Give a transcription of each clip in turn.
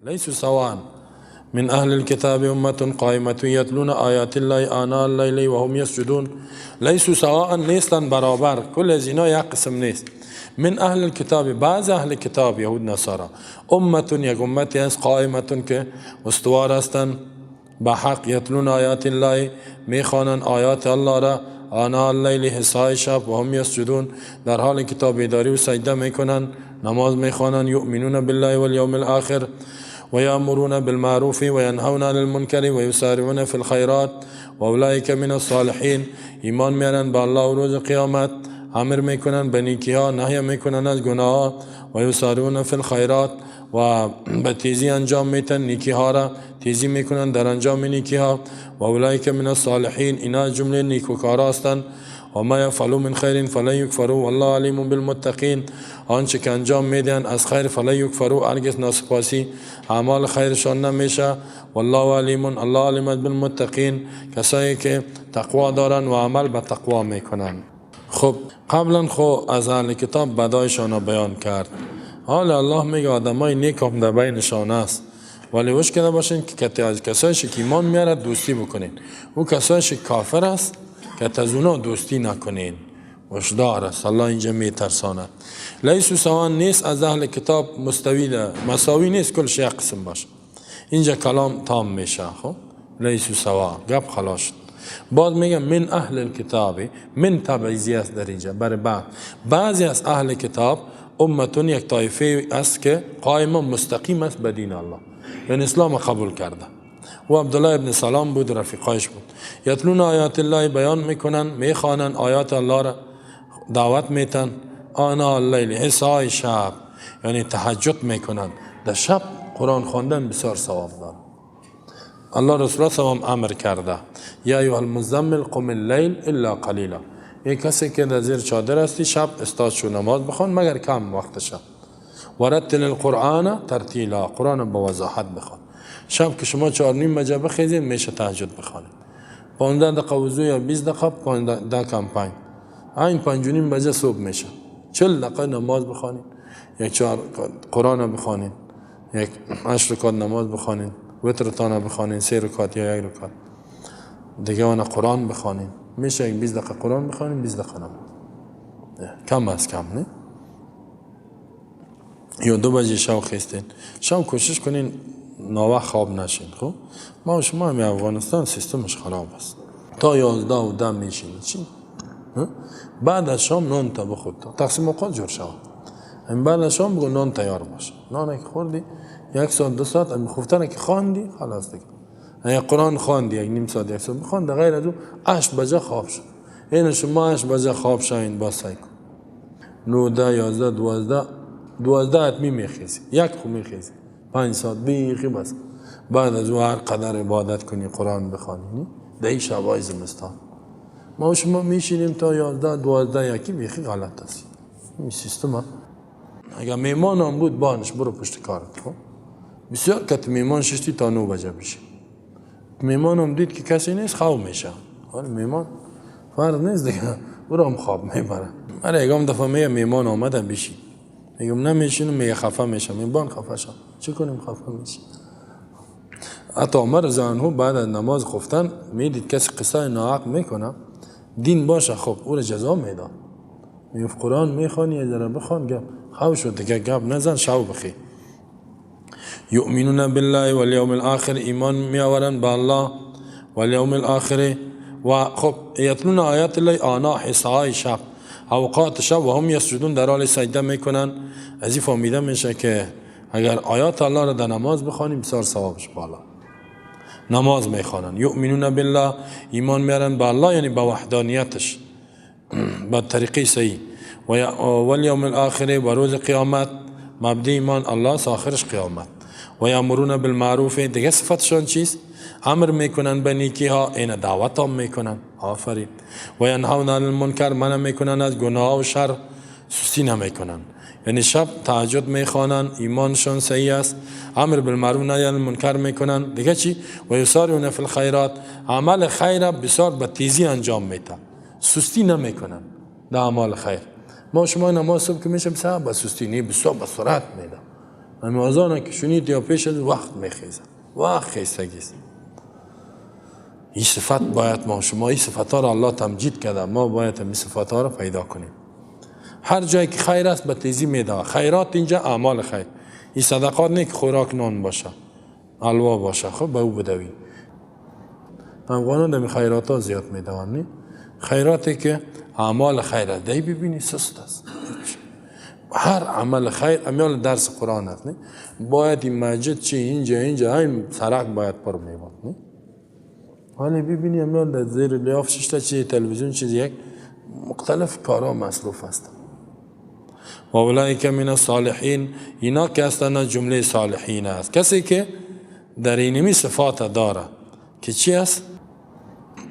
لیسوا سواء من اهل الكتاب امه قائمه یتلون آیات الله آناء اللیل وهم یسجدون. لیسوا سواء نیستن برابر، کل از اینا یک قسم نیست. من اهل الكتاب، بعض اهل کتاب یهود نصارا، امه یک امتی است، قائمه که استوار هستند به حق، یتلون آیات الله میخوانند آیات الله را، آناء اللیل حصای شب، و هم یسجدون در حال که تابعداری و سجده میکنند، نماز میخوانند. یؤمنون بالله والیوم الاخر و یامرون بالمعروف و ینهون عن المنکر و یسارعون فی الخیرات و اولئک من الصالحین. ایمان میارن به الله و روز قیامت، امر میکنن به نیکی ها، نهی میکنن از گناه، و یسارعون فی الخیرات و به تیزی انجام میتن نیکی ها را، تیزی میکنن در انجام نیکی ها. و اولئک من الصالحین، اینا جمله نیکوکارا هستند. و ما یفعلوا من خیر فلن یکفروا والله علیم بالمتقین. آنچه که انجام میدن از خیر فلن یکفروا، هرگز ناسپاسی اعمال خیرشان نمیشه. والله علیم، الله علیم بالمتقین، کسایی که تقوا دارن و عمل به تقوا میکنن. خب قبلا خو از اهل کتاب بدایشان بیان کرد، حال الله میگه آدمای نیک هم در بینشان است، ولی وش کرده باشین که از کسایی که ایمان میاره دوستی بکنین، او کسایی که کافر است که از اونا دوستی نکنین. هشدار است، الله اینجا میترساند. لیسوا سواء نیست از اهل کتاب مستوی ده، مساوی نیست، کلش یک قسم باشه. اینجا کلام تام میشه. خب لیسوا سواء گپ خلاص شد. باز میگم من اهل الکتاب، من تبعیضی است در اینجا برای بعد. بعضی از اهل کتاب امتون یک طایفه است که قائم مستقیم است به دین الله، یعنی اسلام قبول کرده. و عبدالله ابن سلام بود، رفیقایش بود. یتلون آیات الله بیان میکنن، میخوانن آیات الله را، دعوت میتن. آناء اللیل حصای شب، یعنی تهجد میکنن. در شب قرآن خواندن بسیار ثواب داره. الله رسول الله هم امر کرده، یا ایها المزمل قم اللیل الا قلیلا. این کسی که در زیر چادر هستی شب استاد شو نماز بخوان مگر کم وقت شب. ورتل القرآن ترتیلا، قرآن با وضاحت بخوان. شب که شما 4:30 بجه بخیزید میشه تهجد بخوانید. 15 دقیقه وضو یا 20 دقیقه، 15 کم 5، این 5:30 بجه صبح میشه. 40 دقیقه نماز بخوانید، یک 4 قرآن بخوانید، یک 8 رکعت نماز بخوانید، وترتان بخوانید 3 رکعت یا 1 رکعت دیگه، آن قرآن بخوانید. میشه یک 20 دقیقه قرآن بخوانید، 20 دقیقه نماز، کم از کم نه. یا 2 بجه شب خیستین، شب کوشش کنین ناوقت خواب نشین. خب ما و شما هم افغانستان سیستمش خراب است، تا 11:10 میشین چی؟ بعد از شام نان تا بخور، تقسیم اوقات جور شود. بعد از شام بگو نان تیار باشه، نان که خوردی 1 ساعت 2 ساعت خفتن که خواندی خلاص دیگه. اگه قرآن خواندی یک نیم ساعت 1 ساعت بخوان، غیر از او 8 بجه خواب شد. این شما 8 بجه خواب شاین، باز سعی کن 9 10 11 12 12 حتمی میخیزی، یک خو میخیزی 5 ساعت بیخی بس. بعد از او هر قدر عبادت کنی قرآن بخوانی. در این شبای زمستان ما شما میشینیم تا 11 12 یکی، بیخی غلط است این سیستم. اگر میمان هم بود بانش برو پشت کارت. خب بسیار کت میمان ششتی تا 9 بجه بشه. میمان هم دید که کسی نیست خواب میشه. حالا میمان فرض نیست دیگه، برو هم خواب میبره. آره یکم دفعه میگه میمان آمده بشی، میگم نمیشینم، میگه خفه میشم. میبان خفه شم چه کنیم، خفه میشی. حتی عمر رضی الله عنه بعد از نماز خفتن میدید کسی قصه ناحق میکنه، دین باشه خب او را جزا میداد. میگفت قرآن میخوانی یه ذره بخوان، گپ خو شد دیگه، گپ نزن شو بخی. یؤمنون بالله والیوم الاخر، ایمان میآورن به الله والیوم الاخر. و خب یتلون آیات الله آناء حصهای شب، اوقات شب، و هم یسجدون در حال سجده میکنن. از این فهمیده میشه که اگر آیات الله را در نماز بخوانیم بسیار ثوابش بالا. نماز میخوانن، یؤمنون بالله ایمان میارن به الله، یعنی به وحدانیتش به طریقه صحیح، و والیوم الاخر و روز قیامت، مبدی ایمان الله آخرش قیامت. و یامرون بالمعروف، دیگه صفتشان چیست؟ امر میکنن به نیکی ها، این دعوت هم میکنن، آفرین. و ینهون عن المنکر، منع میکنن از گناه و شر، سستی نمیکنن. یعنی شب تهجد میخوانن، ایمانشان صحیح است، امر بالمعروف نهی عن المنکر میکنن. دیگه چی؟ و یسارعون فی الخیرات، عمل خیر بسیار به تیزی انجام میتن، سستی نمیکنن در اعمال خیر. ما شما نماز صبح که میشه بسیار با سستی نی، بسیار با سرعت میده. همین اذان که شنید یا پیش از وقت میخیزه، وقت خیستگیست. این صفت باید ما شما، این صفت ها را الله تمجید کرده، ما باید این صفت ها را پیدا کنیم. هر جایی که خیر است به تیزی میده. خیرات اینجا اعمال خیر، این صدقات نه که خوراک نان باشه، حلوا باشه، خب به او بدوی. افغانان دمی خیرات ها زیاد میدوند، نه؟ خیراتی که اعمال خیر است، دی ببینی سست است. هر عمل خیر امیال درس قرآن است، نه؟ باید این مسجد چی اینجا اینجا این سرک باید پر میباد، نه؟ ولی ببینی امیال در زیر لیاف ششته چی تلویزیون چیز یک مختلف کارا مصروف هستند. و اولئک من الصالحین، اینا که هستند جمله صالحین است، کسی که در اینمی صفات داره که چی است؟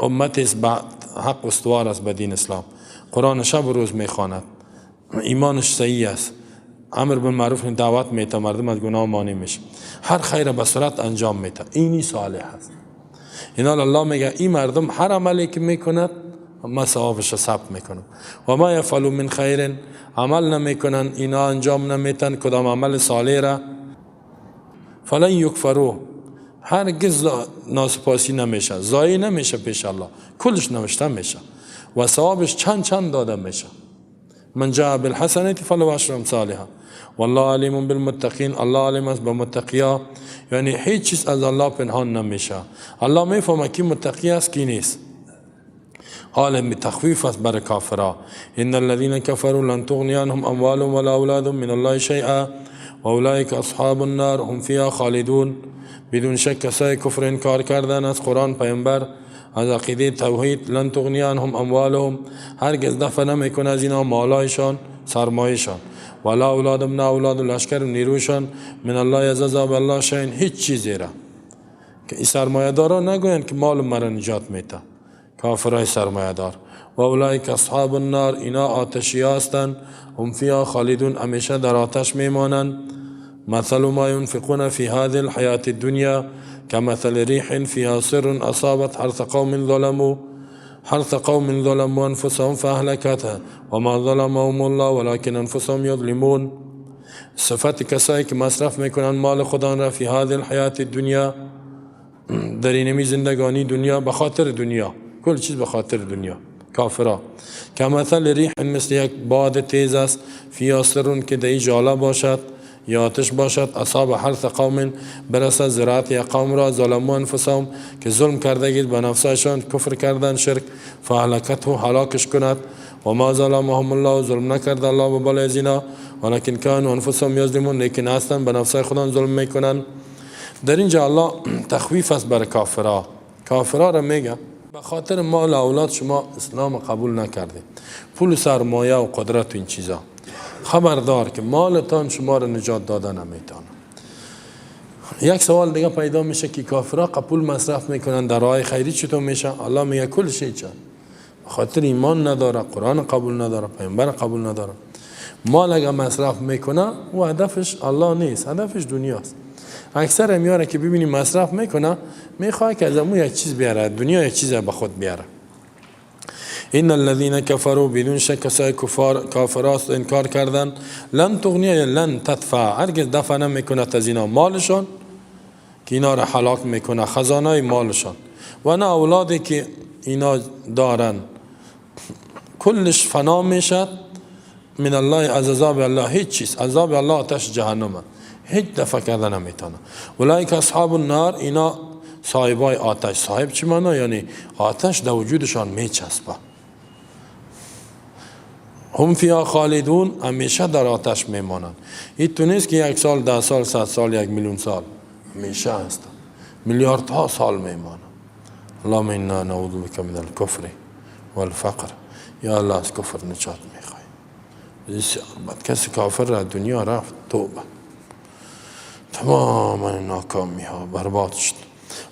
امت است به حق استوار است به دین اسلام، قرآن شب و روز میخواند، ایمانش صحیح است، امر بالمعروف دعوت میته، مردم از گناه مانع میشه، هر خیر به صورت انجام میته، اینی صالح است. اینا الله میگه این مردم هر عملی که میکند ما ثوابش ثبت میکنم. و ما یفعلوا من خیر، عمل نمیکنن اینا، انجام نمیتن کدام عمل صالح را، فلن یکفروا، هرگز ناسپاسی نمیشه، ضایع نمیشه پیش الله، کلش نوشته میشه و ثوابش چند چند داده میشه. من جاء بالحسنة فله عشر امثالها والله علیم بالمتقین، الله علیم است به متقیا، یعنی هیچ چیز از الله پنهان نمیشه. الله میفهمه کی متقی است کی نیست. عالم تخویف است بر کافرا. ان الذين كفروا لن تغني عنهم اموالهم ولا اولادهم من الله شيئا واولئك اصحاب النار هم فيها خالدون. بدون شک کسای کفر انکار کردن از قرآن، پیامبر، از عقیده توحید، لن تغنی عنهم اموالهم، هرگز دفع نمیکنه از اینا مالایشان، سرمایشان، ولا اولادهم، نه اولاد و لشکر و نیروشان، من الله از عذاب الله شیئا، هیچ چیزی را. که این سرمایه دارا نگویند که مال مرا نجات میده، کافرای سرمایه دار. و اولئک اصحاب النار، اینا آتشی هستند، هم فیها خالدون، همیشه در آتش میمانند. مثل ما ينفقون في هذه الحياة الدنيا كمثل ريح فيها صر أصابت حرث قوم ظلموا أنفسهم فأهلكتها وما ظلمهم الله ولكن أنفسهم يظلمون. صفت کسایی که مصرف میکنن مال خودان را فی هذه الحیات الدنیا، در اینمی زندگانی دنیا، به خاطر دنیا، کل چیز به خاطر دنیا، کافرا. کمثل ریح، مثل یک باد تیز است، فیها صر، که در جاله باشد یا آتش باشد، اصاب حرث قوم، برسد زراعت یک قوم را، ظلموا انفسهم، که ظلم کردگید به نفسشان، کفر کردن، شرک، فهلکته، هلاکش کند. و ما ظلمهم الله، ظلم نکرد الله به بالای از اینا، ولکن کانوا انفسهم یظلمون، لیکن هستن به نفسای خودان ظلم میکنن. در اینجا الله تخویف است بر کافرا. کافرا را میگه به خاطر مال اولاد شما اسلام قبول نکردید، پول، سرمایه و قدرت و این چیزا، خبردار که مالتان شما را نجات داده نمیتونه. یک سوال دیگه پیدا میشه که کافرا قبول مصرف میکنن در راه خیری چطور میشه؟ الله میگه کل شی چه خاطر ایمان نداره، قرآن قبول نداره، پیامبر قبول نداره، مال اگه مصرف میکنه و هدفش الله نیست، هدفش دنیاست. اکثر میاره که ببینی مصرف میکنه، میخواد که از امو یک چیز بیاره، دنیا یک چیز به خود بیاره. ان الذين كفروا، بدون شک کسای کافراست انکار کردن، لن تغنی، لن تدفع، هرگز دفع نمیکنه از اینا مالشان که اینا را هلاک میکنه، خزانه مالشان، و نه اولادی که اینا دارن، کلش فنا میشد. من الله، از عذاب الله هیچ چیز، عذاب الله آتش جهنم، هیچ دفع کرده نمیتونه. اولئک اصحاب النار، اینا صاحبای آتش. صاحب چی معنا؟ یعنی آتش در وجودشان میچسبه. هم فیها خالدون، همیشه در آتش میمانند. این تو نیست که یک سال، 10 سال، 100 سال، 1 میلیون سال، همیشه هست، میلیاردها سال میمانند. اللهم انا نعوذ بك من الكفر والفقر. یا الله از کفر نجات میخوای. بسیار بد کسی کافر را دنیا رفت، توبه، تماما ناکامی ها برباد شد.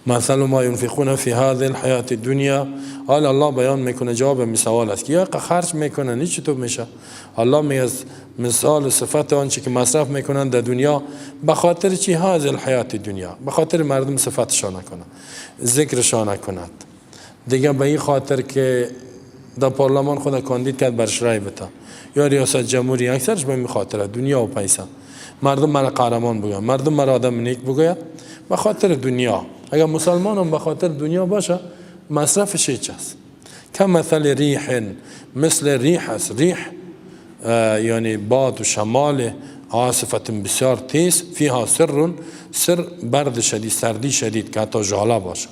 مثل ما ينفقون في هذه الحياة الدنيا. حالا الله بیان میکنه، جواب می سوال است که یا خرج میکنن این چطور میشه. الله میگه مثال صفت آنچه که مصرف میکنن در دنیا، به خاطر چی؟ هذه الحیات دنیا، به خاطر مردم صفتشان کنه، ذکرشان کند دیگه، به این خاطر که در پارلمان خود کاندید کرد برش رای بده یا ریاست جمهوری، اکثرش به این خاطر دنیا و پیسه. مردم مرا قهرمان بگوید، مردم مرا آدم نیک بگوید، به خاطر دنیا. اگر مسلمان هم به خاطر دنیا باشه مصرفش هیچ است. کمثل ریح، مثل ریح است. ریح یعنی باد و شمال، عاصفت بسیار تیز، فیها سر، سر برد شدید، سردی شدید که حتی ژاله باشه.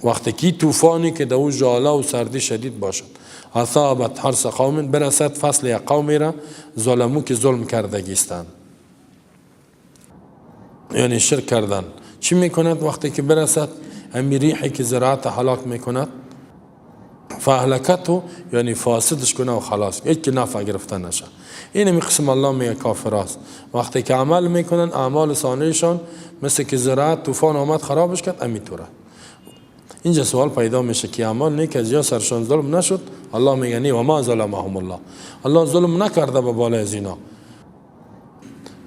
وقتی که طوفانی که در ژاله و سردی شدید باشد، اصابت حرث قوم، برسد فصل یک قومی را، ظلمو که ظلم کردگیستند، یعنی شرک کردن. چی میکند وقتی که برسد امی ریحی که زراعت هلاک میکند؟ فاهلکته، یعنی فاسدش کنه و خلاص، هیچ که نفع گرفته نشه. این می قسم الله میگه کافر است. وقتی که عمل میکنن، اعمال صالحشان مثل که زراعت طوفان آمد خرابش کرد، امی طوره. اینجا سوال پیدا میشه که اعمال نیک از یا سرشان ظلم نشد؟ الله میگه نی، و ما ظلمهم الله، الله ظلم نکرده به بالای از اینا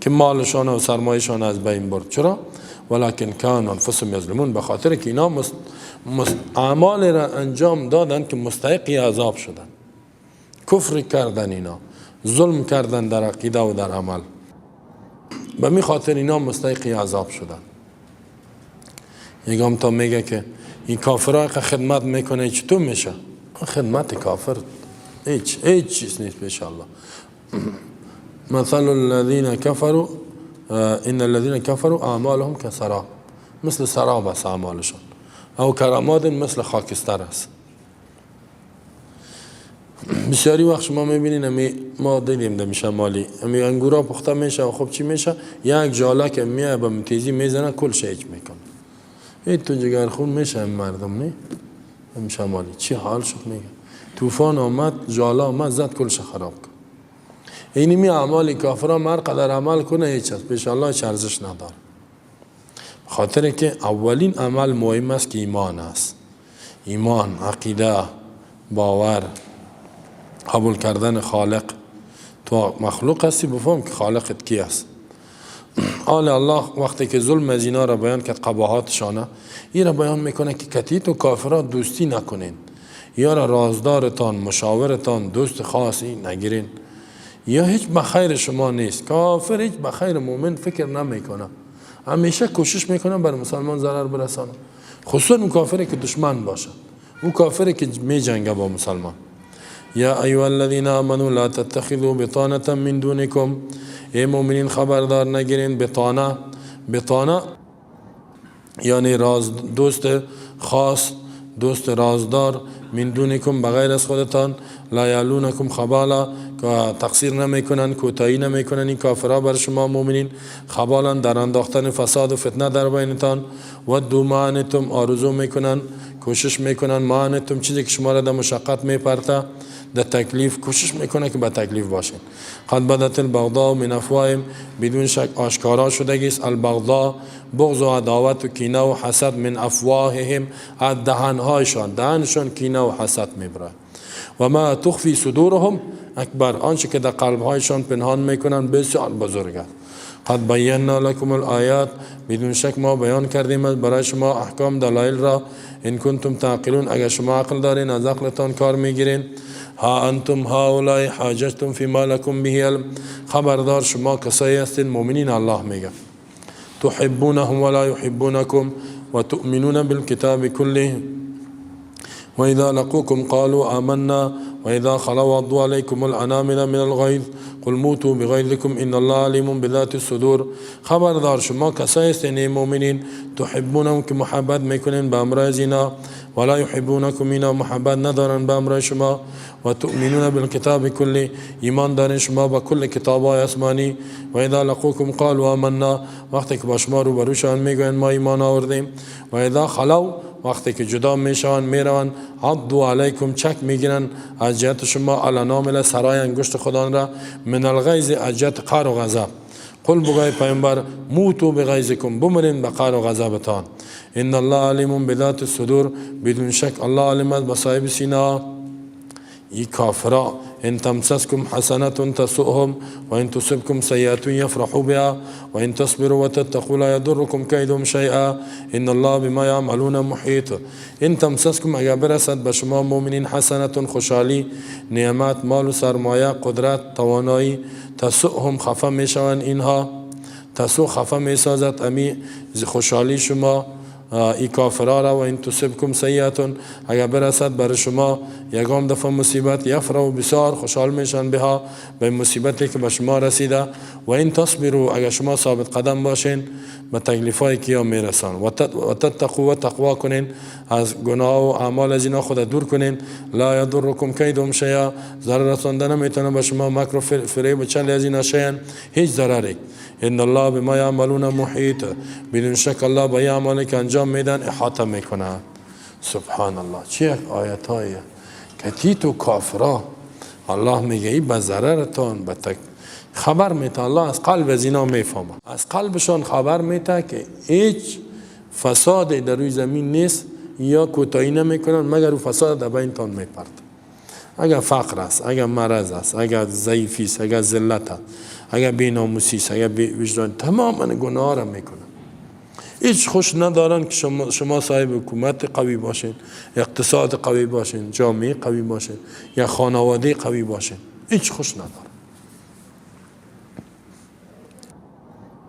که مالشان و سرمایه‌شان از بین برد. چرا؟ ولکن کانوا انفسهم یظلمون، به خاطر که اینا اعمال را انجام دادن که مستحق عذاب شدن، کفر کردن، اینا ظلم کردن در عقیده و در عمل، به می خاطر اینا مستحق عذاب شدن. یگام تا میگه که این کافرها که خدمت میکنه چطور میشه؟ خدمت کافر هیچ چیز نیست پیش الله. مثل الذين كفروا ان الذين كفروا اعمالهم كسراب، مثل سراب است اعمالشان، او کرماد مثل خاکستر است. بسیاری وقت شما میبینین، امی ما دیدیم در شمالی امی انگورا پخته میشه و خب چی میشه؟ یک جاله که میه به تیزی میزنه کل شیج میکنه. این تو جگر خون میشه مردم نی؟ ام شمالی چی حال شد میگه؟ طوفان آمد، جاله آمد، زد کلش خراب کرد. اینی می اعمال کافران هر قدر عمل کنه هیچ است پیش الله هیچ ارزش نداره. خاطر که اولین عمل مهم است که ایمان است. ایمان، عقیده، باور، قبول کردن خالق. تو مخلوق هستی، بفهم که خالقت کی است. آل الله وقتی که ظلم از اینا را بیان کرد، قباحاتشانه این را بیان میکنه که کتی تو کافرها دوستی نکنین، یا را رازدارتان، مشاورتان، دوست خاصی نگیرین، یا هیچ بخیر شما نیست. کافر هیچ بخیر مؤمن فکر نمیکنه، همیشه کوشش میکنه بر مسلمان ضرر برسانه، خصوصا اون کافری که دشمن باشه، اون کافری که میجنگه با مسلمان. یا ایها الذین آمنوا لا تتخذوا بطانة من دونکم، ای مؤمنین خبردار نگیرین بطانه، بطانه یعنی راز، دوست خاص، دوست رازدار، من دونکم بغیر از خودتان، لا یالونکم خبالا، که تقصیر نمیکنن، کوتاهی نمیکنن این کافرها بر شما مؤمنین، خبالا در انداختن فساد و فتنه در بینتان، و دو ما عنتم، آرزو میکنن، کوشش میکنن، ما عنتم چیزی که شما را در مشقت میپرته، در تکلیف کوشش میکنه که به تکلیف باشین. قد بدت البغضاء من افواههم، بدون شک آشکارا شدگی است البغضاء، بغض و عداوت و کینه و حسد، من افواههم، از دهنهایشان، دهنشان کینه و حسد میبره. و ما تخفی صدورهم اکبر، آنچه که در قلبهایشان پنهان میکنن بسیار بزرگ است. قد بینا لکم الآیات، بدون شک ما بیان کردیم برای شما احکام دلایل را، ان کنتم تعقلون، اگر شما عقل دارین از عقلتان کار میگیرین. ها انتم هؤلاء حاججتم فيما لكم به علم، خبردار شما کسایی هستین مؤمنین، الله میگه تحبونهم ولا يحبونكم وتؤمنون بالكتاب كله وإذا لقوكم قالوا آمنا وإذا خلوا عضوا عليكم الأنامل من الغيظ قل موتوا بغيظكم إن الله عليم بذات الصدور. خبردار شما کسایی هستین مؤمنین تحبونهم که محبت میکنین به امر اینا، ولا يحبونكم اینا محبت ندارن به امر شما، و تؤمنون بالکتاب کلی، ایمان دارین شما با کل کتاب های آسمانی، و اذا لقوكم قالوا آمنا، وقتی که با شما روبروشان میگوین ما ایمان آوردیم، و اذا خلوا، وقتی که جدا میشوند میروند، عضوا علیکم، چک میگیرن از جهت شما، الانامل سرای انگشت خودان را، من الغیظ، از جهت قهر و غضب. قل بگوی پیامبر موتوا بغیظکم، بمرین به قهر و غضبتان. ان الله علیم بذات الصدور، بدون شک الله عالم است به صاحب سینه. ای کافرا ان تمسسكم حسنة تسؤهم وان تصبكم سيئة يفرحوا بها وان تصبروا وتتقوا لا يضركم كيدهم شيئا ان الله بما يعملون محيط. ان تمسسكم اگر برسد به شما مؤمنین حسنة خوشحالی، نعمت، مال و سرمایه، قدرت، توانایی، تسؤهم خفه میشوند اینها، تسؤ خفه میسازد امی خوشحالی شما ای کافرا را. و این تصبکم سیئتون اگر برسد بر شما یگام دفعه مصیبت، یفرحوا بسیار خوشحال میشن بها، به مصیبتی که به شما رسیده. و این تصبروا اگر شما ثابت قدم باشین به تکلیفایی که یا میرسن، و تتقوا و تقوا کنین، از گناه و اعمال از اینا خود دور کنین، لا یضرکم کیدهم شیئا ضرر رسانده نمیتونه به شما مکر و فریب و چل از اینا شیئا هیچ ضرری. ان الله بما یعملون محیط، بدون شک الله به اعمالی که انجام میدن احاطه میکنه. سبحان الله، چه یک آیت هایه که تیتو کافرا الله میگه ای به ضررتان به تک خبر میته. الله از قلب از اینا میفهمه، از قلبشان خبر میته که هیچ فساد در روی زمین نیست یا کوتاهی نمیکنن مگر او فساد در بینتان میپرد. اگر فقر است، اگر مرض است، اگر ضعیفی است، اگر ذلت است، اگر بی‌ناموسی است، اگر بی وجدان، تماما گناه را میکنن. هیچ خوش ندارن که شما صاحب حکومت قوی باشین، اقتصاد قوی باشین، جامعه قوی باشین یا خانواده قوی باشین. هیچ خوش ندارن.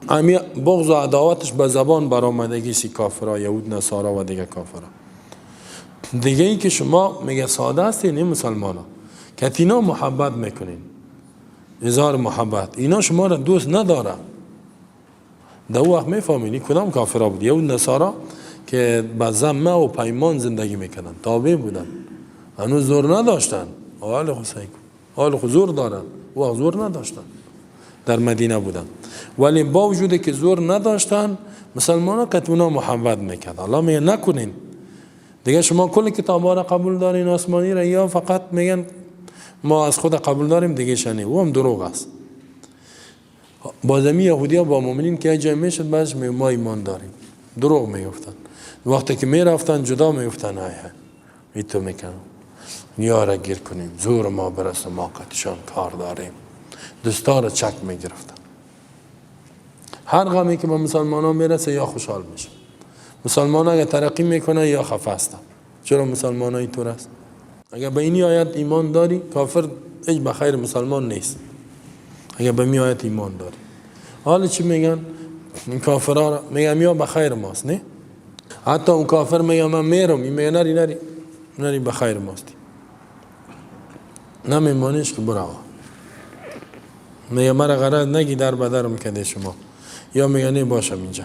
امی بغض و عداوتش به زبان برآمدگی سی کافرا، یهود، نصارا و دیگه کافرا. دیگه ای که شما میگه ساده هستین این مسلمان ها که اینا محبت میکنین، اظهار محبت، اینا شما را دوست نداره. در او وقت میفهمین کدام کافرا بود، یهود، نصارا که به ذمه و پیمان زندگی میکنن، تابع بودن، هنوز زور نداشتن. حال خود سعی کن، حال خود زور دارن، او وقت زور نداشتن، در مدینه بودن، ولی با وجود که زور نداشتن مسلمان ها که اونا محبت میکرد. الله میگه نکنین دیگه، شما کل کتاب ها را قبول دارین آسمانی را، یا فقط میگن ما از خود قبول داریم دیگه شنی، او هم دروغ است. بازمی یهودی ها با مؤمنین که جای میشد بعدش ما ایمان داریم، دروغ میگفتن. وقتی که میرفتن جدا میگفتن های های ایتو میکنن یارا گیر کنیم، زور ما برسه، ما قطشان کار داریم، دستا را چک میگرفتن. هر غمی که به مسلمان ها میرسه یا خوشحال میشه، مسلمان ها اگه ترقی میکنه یا خفه هستن. چرا مسلمان ها اینطور است؟ اگه به این آیت ایمان داری کافر هیچ به خیر مسلمان نیست. اگه به این آیت ایمان داری، حالا چی میگن این کافرها را؟ میگن یا به خیر ماست، نه؟ حتی اون کافر میگه من میرم، این میگه نری نری نری به خیر ماستی، نمیمانیش که برو. میگه مرا غرض نگی در بدرم کده شما، یا میگه نه باشم اینجا.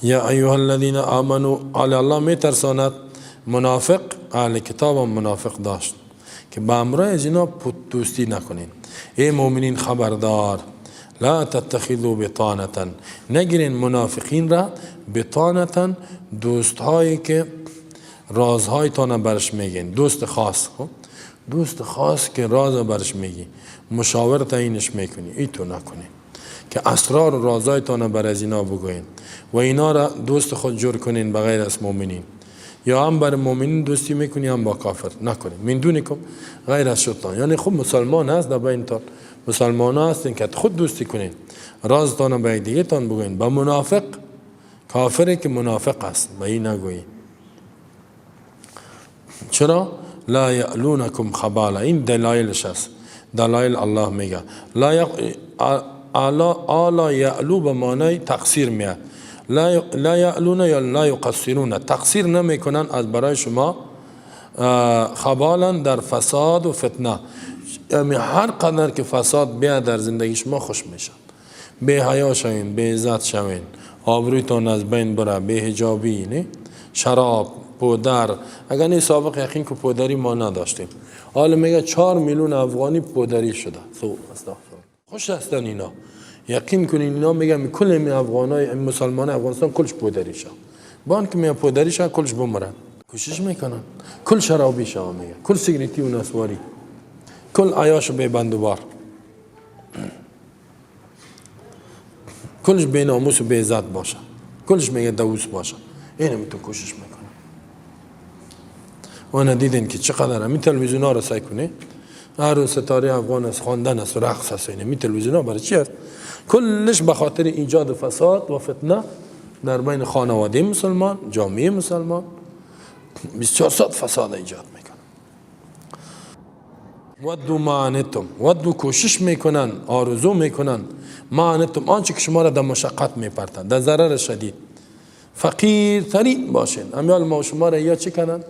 یا ایها الذین آمنوا، علی الله میترساند منافق، اهل کتاب هم منافق داشت که به امرای از اینا پت دوستی نکنین. ای مؤمنین خبردار، لا تتخذوا بطانة، نگیرین منافقین را بطانة، دوستهایی که رازهایتان برش میگین، دوست خاص، خب دوست خاص که راز برش میگی، مشاور تعیینش میکنی، ای تو نکنی که اسرار و رازهایتان بر از اینا بگوین و اینا را دوست خود جور کنین بغیر از مؤمنین. یا هم بر مؤمنین دوستی میکنی هم با کافر نکنین، من دونکم غیر از شیطان، یعنی خب مسلمان هست در بینتان، مسلمان هستین که خود دوستی کنین، رازتان به دیگه تان بگوین. با منافق، کافری که منافق است به این نگویی. چرا؟ لا یألونکم خبالا، این دلایلش است، دلایل الله میگه لا آلا یألو به معنای تقصیر میاد، لا یألون یا لا یقصرون، تقصیر نمیکنن از برای شما خبالا در فساد و فتنه. یعنی هر قدر که فساد بیاد در زندگی شما خوش میشن، بی حیا شوین، بی عزت شوین، آبرویتان از بین بره، بی حجابی، نه شراب، پودر. اگر نه سابق یقین که پودری ما نداشتیم، حالا میگه 4 میلیون افغانی پودری شده. خوش هستن اینا، یقین کنین اینا میگم کل می افغانای مسلمان افغانستان کلش پودری شد، بان که می پودری شد کلش بمرن، کوشش میکنن کل شرابی شد، میگه کل سیگریتی و نسواری، کل عیاش بی بند و بار، کلش بی ناموس و بی عزت باشه، کلش میگه دوست باشه. اینم تو کوشش میکنن. و دیدین که چقدر همین تلویزیون ها رو سعی کنه، هر روز ستاره افغان است، خواندن است و رقص است. این تلویزیون ها برای چی است؟ کلش به خاطر ایجاد فساد و فتنه در بین خانواده مسلمان، جامعه مسلمان. 24 ساعت فساد ایجاد میکنن. ودوا ما عنتم، ودوا کوشش میکنن، آرزو میکنن، ما عنتم آنچه که شما را در مشقت میپرتن، در ضرر شدید، فقیرترین باشین. امیال ما شما را یا چی کردن؟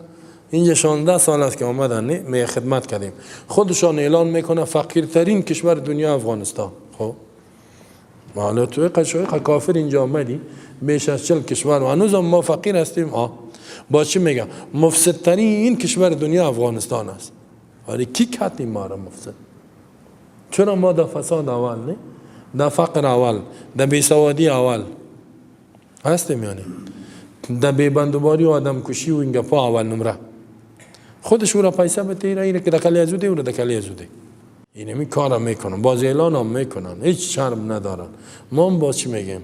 اینجا 16 سال است که آمدن، نه می خدمت کردیم، خودشان اعلان میکنه فقیرترین کشور دنیا افغانستان. خب حالا تو قشوی کافر اینجا آمدی بیش از 40 کشور و هنوز ما فقیر هستیم. با چی میگه؟ مفسدترین کشور دنیا افغانستان است. ولی کی کتی ما را مفسد؟ چرا ما در فساد اول نه؟ در فقر اول، در بیسوادی اول هستیم، یعنی در بیبندوباری و آدم کشی و این گپا اول نمره. خودش او را پیسه بده، اینه که دکلی ازو ده، او را دکلی ازو ده. اینمی کارا میکنن، باز اعلان هم میکنن، هیچ شرم ندارن. ما هم باز چی میگیم؟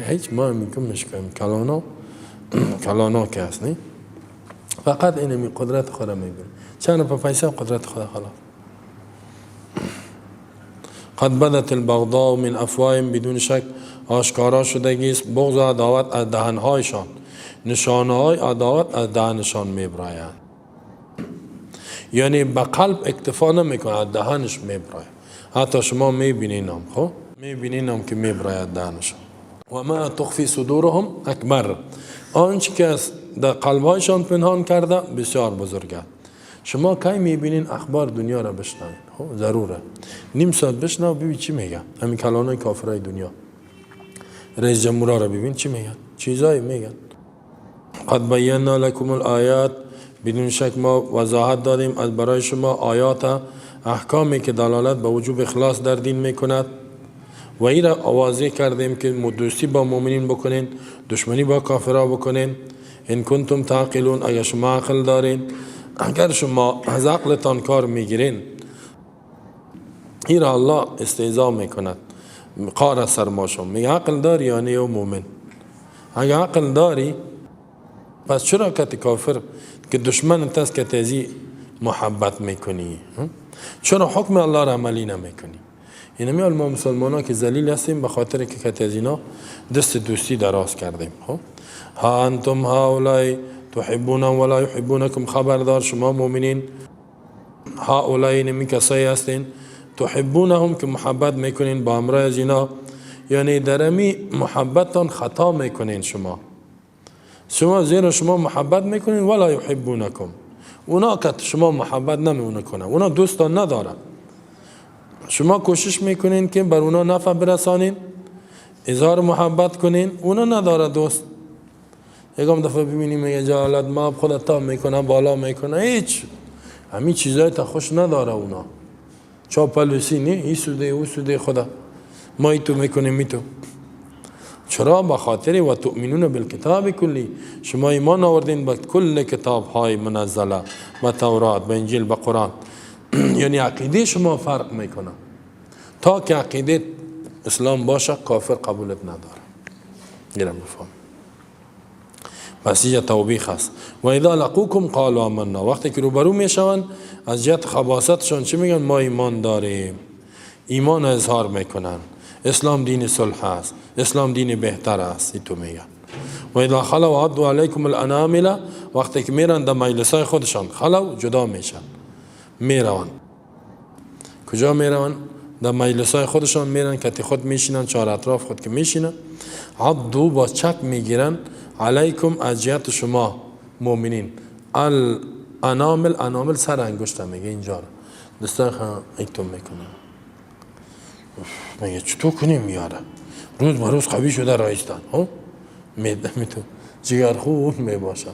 هیچ، ما میگم مشکم کلانا کلانا که هست نه، فقط اینمی قدرت خود میبینه، چند په پیسه قدرت خود خلاص. قد بدت البغضاء من افواههم، بدون شک آشکارا شدگی است بغض و عداوت از دهنهایشان، نشانه های عداوت از دهنشان میبراید. یعنی به قلب اکتفا نمیکنه، از دهنش میبراید. حتی شما میبینین هم، خب میبینین هم که میبراید دهنشان. و ما تخفی صدورهم اکبر، آنچه که از در قلبهایشان پنهان کرده بسیار بزرگ است. شما کی میبینین اخبار دنیا را بشنوین؟ خب ضروره نیم ساعت بشنو ببین چی میگه. همین کلانای کافرای دنیا، رئیس جمهورا را ببین چی میگن، چیزایی میگن. قد بینا لکم الآیات، بدون شک ما وضاحت دادیم از برای شما آیات، احکامی که دلالت به وجوب اخلاص در دین میکند، و این را واضح کردیم که دوستی با مؤمنین بکنین، دشمنی با کافرها بکنین. ان کنتم تعقلون، اگر شما عقل دارین، اگر شما از عقلتان کار میگیرین. این را الله استهزا میکند، قار سر ما شما میگه عقل داری یعنی او مؤمن، اگر عقل داری پس چرا کت کافر که دشمن است که تزی محبت میکنی؟ چرا حکم الله را عملی نمیکنی؟ اینمی ما مسلمان ها که ذلیل هستیم به خاطر که کت از اینا دست دوستی دراز کردیم. خب ها انتم هؤلاء تحبون ولا یحبونکم، خبردار شما مؤمنین، هؤلاء اینمی کسایی هستین تحبونهم که محبت میکنین با امرای از اینا، یعنی درمی محبتتان خطا میکنین شما، شما زیرا شما محبت میکنین ولا یحبونکم، اونا که شما محبت نمیکنن، اونا دوستان ندارن. شما کوشش میکنین که بر اونا نفع برسانین، اظهار محبت کنین، اونا نداره دوست. یکم دفعه ببینیم میگه جالت ما خود تا میکنه بالا میکنه، هیچ همین چیزای تا خوش نداره اونا، چاپلوسی نی، این سوده او سوده خدا ما ای تو میکنیم می تو. چرا؟ به خاطر و تؤمنون بالکتاب کلی، شما ایمان آوردین به کل کتاب های منزله، به تورات، به انجیل، به قرآن. یعنی عقیده شما فرق میکنه. تا که عقیده اسلام باشه کافر قبولت نداره. گیرم بفهم. پس اینجا توبیخ است. و اذا لقوکم قالوا آمنا، وقتی که روبرو میشوند از جهت خباثتشان چی میگن؟ ما ایمان داریم. ایمان اظهار میکنن. اسلام دین صلح است، اسلام دین بهتر است، این تو میگن. و اذا خلوا عضوا علیکم الانامل، وقتی که میرن در مجلسای خودشان، خلو جدا میشن، میروان. کجا میروان؟ در مجلسای خودشان میرن، کتی خود میشینن، چهار اطراف خود که میشینن، عضوا با چک میگیرن، علیکم از جهت شما مؤمنین، الانامل، انامل سر انگشت میگه اینجا رو دستای ایتون میکنه، میگه چطور کنیم میاره روز به روز قوی شده رایستان، ها میتو جگر خون میباشن،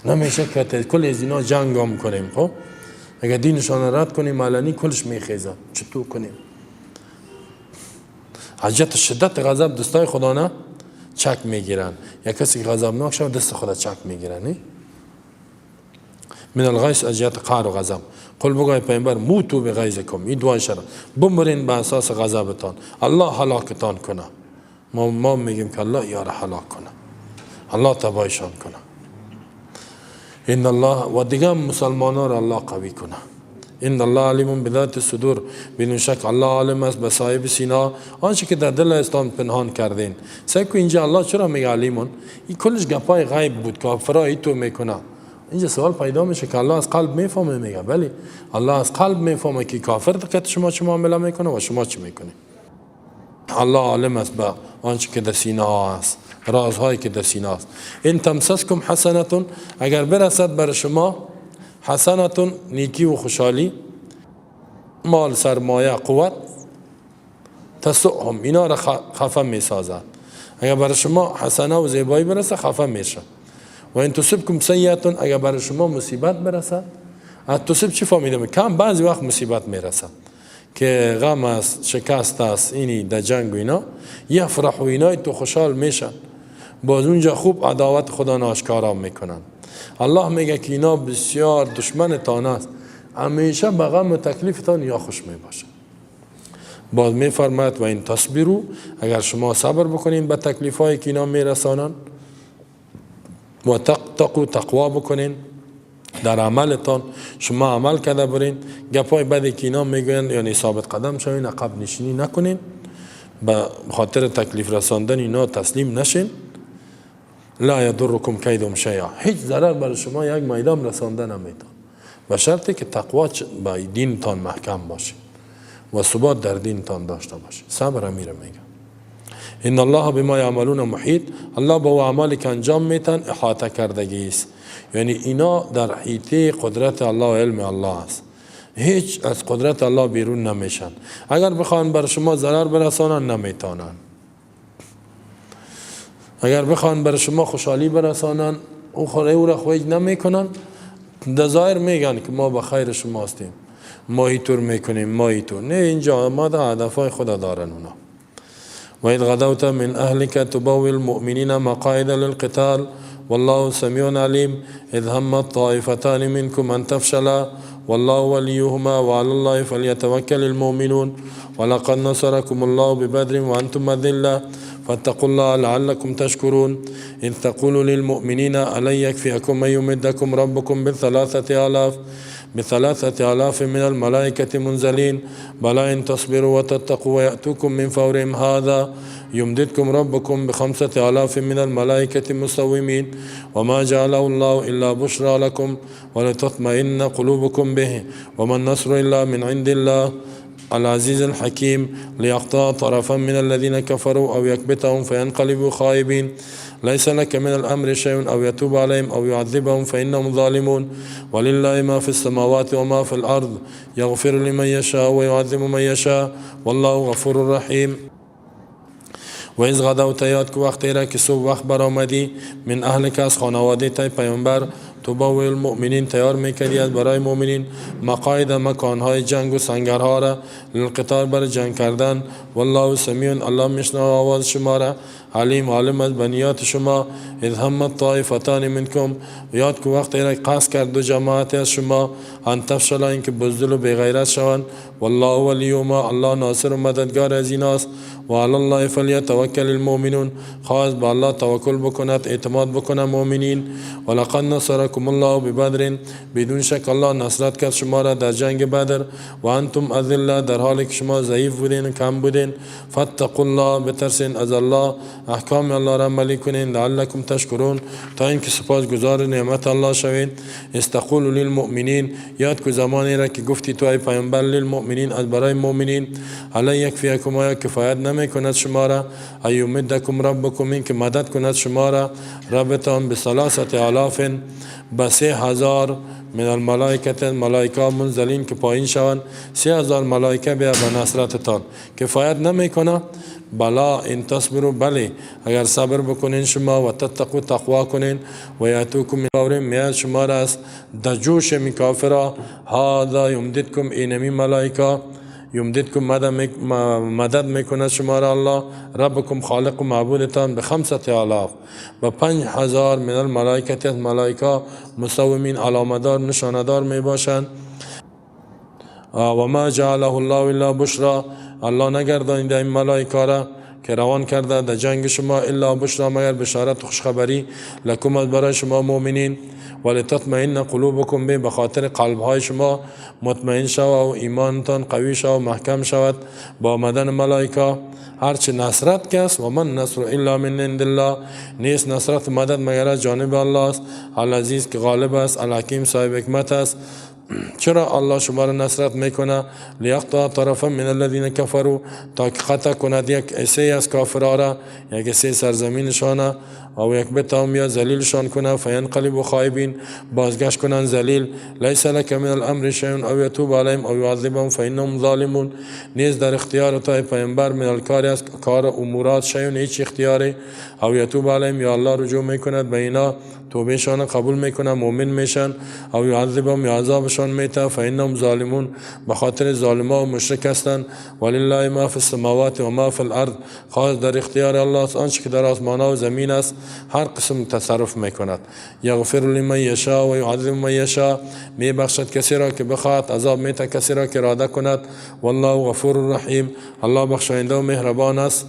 نمیشه که کل از اینا جنگ هم کنیم، خب اگر دینشان رد کنیم علنی کلش میخیزن، چطور کنیم؟ حجت شدت غضب دستای خدا نه چک میگیرن، یا کسی که غضبناک شد دست خدا چک میگیرن، من الغیظ از جهت قهر و غضب. قل بگوی پیامبر موتوا بغیظکم، این دعای شرع، بمرین به اساس غضبتان، الله هلاکتان کنه. ما میگیم که الله یار هلاک کنه، الله تباهشان کنه. ان الله و دیگه مسلمانان را الله قوی کنه. ان الله علیم بذات الصدور، بدون شک الله عالم است به صاحب سینا، آنچه که در دل اسلام پنهان کردین. سعی اینجا الله چرا میگه علیمون؟ این کلش گپای غیب بود، کافرای تو میکنه. اینجا سوال پیدا میشه که الله از قلب میفهمه؟ میگه بله، الله از قلب میفهمه که کافر دقت شما چه معامله میکنه و شما چی میکنه. الله عالم است به آنچه که در سینه ها است، رازهایی که در سینه است. ان تمسسکم حسنتون، اگر برسد بر شما حسنتون، نیکی و خوشحالی، مال، سرمایه، قوت، تسؤهم، اینا را خفه میسازد. اگر بر شما حسنه و زیبایی برسه خفه میشه. و ان تصبکم سیئتون، اگر بر شما مصیبت برسد، از تصب چی فهمیدم؟ کم بعضی وقت مصیبت میرسد که غم است، شکست است، اینی در جنگ و اینا، یفرح و اینا تو خوشحال میشن، باز اونجا خوب عداوت خدا ناشکارا میکنن. الله میگه که اینا بسیار دشمن تان است، همیشه به غم و تکلیفتان یا خوش میباشه. باز میفرماید و ان تصبروا، اگر شما صبر بکنین به تکلیف هایی که اینا میرسانن، و تتقوا، تقوا بکنین در عملتان، شما عمل کرده برین، گپای بدی که اینا میگوین یعنی ثابت قدم شوین، عقب نشینی نکنین، به خاطر تکلیف رساندن اینا تسلیم نشین. لا یضرکم کیدهم شیئا، هیچ ضرر بر شما یک میدان رسانده نمیتون، به شرطی که تقوا به دینتان محکم باشه و ثبات در دینتان داشته باشه. صبر امیره میگه. ان الله بما یعملون محیط، الله با اعمالی که انجام میتن احاطه کردگی است. یعنی اینا در حیطه قدرت الله و علم الله است، هیچ از قدرت الله بیرون نمیشن. اگر بخوان بر شما ضرر برسانن نمیتونن، اگر بخوان بر شما خوشحالی برسانن او خوره او را خویج نمیکنن. در ظاهر میگن که ما به خیر شما هستیم، ما اینطور میکنیم، ما اینطور، نه، اینجا ما در هدفهای خدا دارن اونا. و اذ غدوت من اهلك تبوئ المؤمنین مقاعد للقتال والله سميع عليم اذ هم الطائفتان منكم ان تفشلا والله وليهما وعلى الله فليتوكل المؤمنون ولقد نصركم الله ببدر وانتم اذلة فاتقوا الله لعلكم تشكرون اذ تقول للمؤمنين ألن يكفيكم ان يمدكم ربكم ب3,000 من الملائكة منزلين بلى إن تصبروا وتتقوا ويأتوكم من فورهم هذا يمددكم ربكم ب5,000 من الملائكة مسومين وما جعله الله إلا بشرى لكم ولتطمئن قلوبكم به وما النصر إلا من عند الله العزيز الحكيم ليقطع طرفا من الذين كفروا أو يكبتهم فينقلبوا خائبين ليس لك من الأمر شيء أو يتوب عليهم أو يعذبهم فإنهم ظالمون ولله ما في السماوات وما في الأرض يغفر لمن يشاء ويعذب من يشاء والله غفور رحيم. و اذ غدوت، یاد کو وقتی را که صبح وقت برآمدی، من اهلك، از خانواده تی پیامبر، تبوئ المؤمنین، تیار میکردی از برای مؤمنین، مقاعد، مکانهای جنگ و سنگرها را، للقتال، بر جنگ کردن. والله سمیع، الله میشنوه آواز شما را، علیم، عالم از به نیات شما. اذ هم الطائفتان منکم، یاد کو وقتی را قصد کرد دو جماعت از شما، ان تفشلا، اینکه بزدل و بیغیرت شوند. والله ولیهما، الله ناصر و مددگار از ایناست. و علی الله فلیتوکل المؤمنون، خواست به الله توکل بکند، اعتماد بکنه مؤمنین. ولقد نصرکم الله ببدر، بدون شک الله نصرت کرد شما را در جنگ بدر، و انتم اذله، در حالی که شما ضعیف بودین و کم بودین. فاتقوا الله، بترسین از الله، احکام الله را عملی کنین، لعلکم تشکرون، تا اینکه سپاسگزار نعمت الله شوید. اذ تقول للمؤمنین، یاد کو زمانی را که گفتی تو ای پیامبر، للمؤمنین، از برای مؤمنین، الن یکفیکم، آیا کفایت نمی کند شما را، ان یمدکم ربکم، این که مدد کند شما را ربتان، ب3,000، به 3,000، من الملائکة، ملائکه، منزلین، که پایین شوند، 3,000 ملائکه بیا به نصرتتان، کفایت نمیکنه؟ بلی ان تصبروا، بله، اگر صبر بکنین شما، و تتقوا، تقوا کنین، و یاتوکم من فورهم، میاد شما را از دجوش می کافرا، هذا یمددکم، اینمی ملائکه، یمددکم، مدد میکند شما را الله ربکم، خالق و معبودتان، ب5,000، به 5,000، من الملائکة، از ملائکه، مسومین، علامدار، نشاندار می باشند. و ما جعله الله الا بشرا، الله نگردانیده این ملائکه را که روان کرده در جنگ شما، الا بشرا مگر بشارت خوشخبری، لکم برای شما مؤمنین، ولتطمئن قلوبکم به، بخاطر قلب های شما مطمئن شود و ایمانتان قوی شود و محکم شود با آمدن ملائکه. هرچه نصرت کس و من نصر الا من عند الله، نیست نصرت مدد مگر از جانب الله است، العزیز که غالب است، الحکیم صاحب حکمت است. چرا الله شما را نصرت میکنه؟ لیقطع طرفا من الذین کفروا، تا که قطع کند یک حصه از کافرها را، یک حصه سرزمینشان، او یک بتام یا ذلیلشان کنه، فینقلبوا خائبین، بازگشت کنند ذلیل. لیس لک من الامر شیء او یتوب علیهم او یعذبهم فانهم ظالمون، نیز در اختیار تو ای پیامبر من الکار از کار امورات شیء هیچ اختیاری، او یتوب علیهم یا الله رجوع میکند به اینا، توبهشان قبول میکنه، مؤمن میشن، او یعذبهم یا عذابشان میته، فانهم ظالمون، به خاطر ظالما و مشرک هستند. ولله ما فی السماوات و ما فی الارض، خاص در اختیار الله است آنچه که در آسمان ها و زمین است، هر قسم تصرف میکند. یغفر لمن یشاء و یعذب من یشاء، میبخشد کسی را که بخواهد، عذاب میته کسی را که اراده کند. والله غفور رحیم، الله بخشاینده و مهربان است.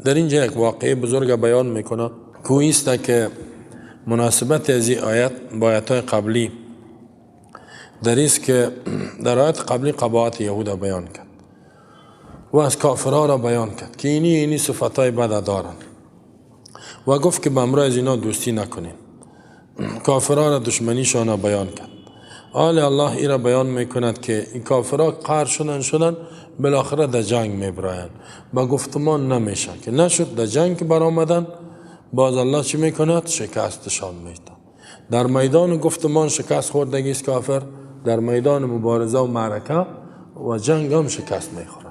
در اینجا یک واقعه بزرگ بیان میکنه کویست که مناسبت از این آیت با آیت‌های قبلی در است که در آیت قبلی قباحت یهود بیان کرد و از کافرها را بیان کرد که اینی صفتهای بد دارند و گفت که به امرای از اینا دوستی نکنیم. کافرها را دشمنیشان بیان کرد. آل الله ای را بیان میکند که این کافرها قهر شدن بالاخره در جنگ میبرایند، با گفتمان نمیشه که نشد، در جنگ برآمدن باز الله چی میکند؟ شکستشان میده. در میدان گفتمان شکست خوردگی است کافر، در میدان مبارزه و معرکه و جنگ هم شکست میخورد.